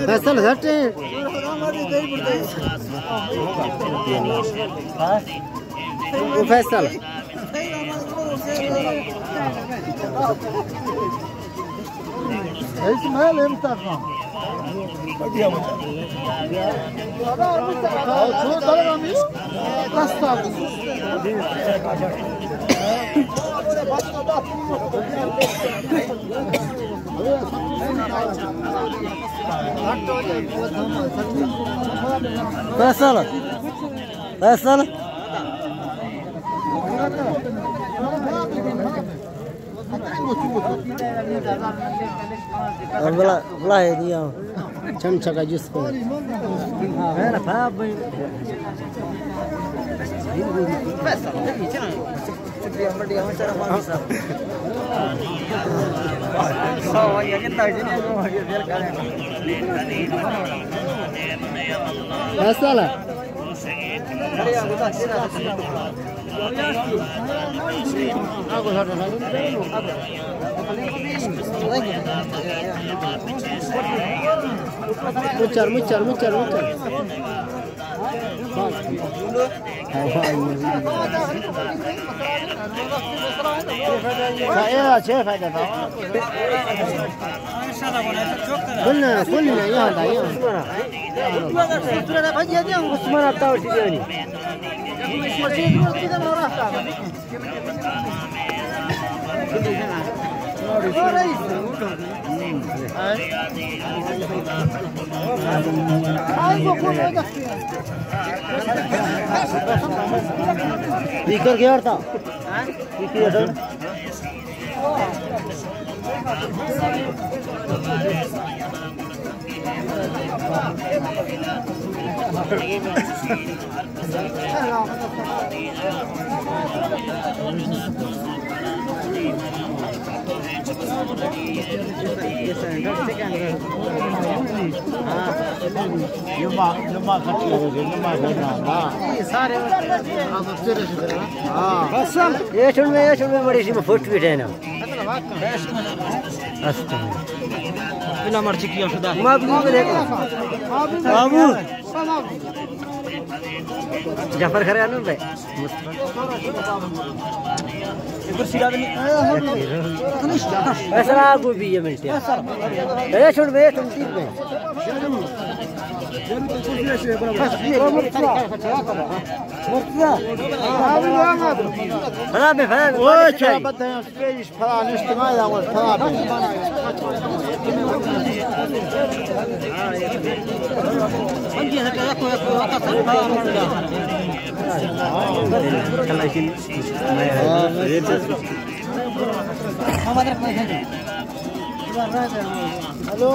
فیصل جھٹ۔ او فیصل۔ اسماعیل ہم تاکاں۔ فیصل، فیصل۔ بلا، بلا ہے دیا۔ چم چکا جس کو۔ فیصل۔ مچر، مچر، مچر، مچر۔ اے چه فائدہ تھا؟ کل، کل نه، یہاں تھا، یہاں۔ عثمان عطا ورشی دیانی۔ اسپیکر کیا تھا؟ اے چون میں، اے چون میں بڑی سی میں فوٹو بھی ٹھہرا۔ است۔ بنا مرچی کیا خدا۔ ما بھی بولے۔ بابو۔ جعفر کھرے آنو بھائی۔ ایسا آگو بھی یہ ملتے ہیں۔ اے چھوڑ بے، تم تین میں۔ بنا بے، بنا بے۔ اوئے، چا بد ہے، پیش پرا نشت ما یا ور پرا بے۔ ہلو۔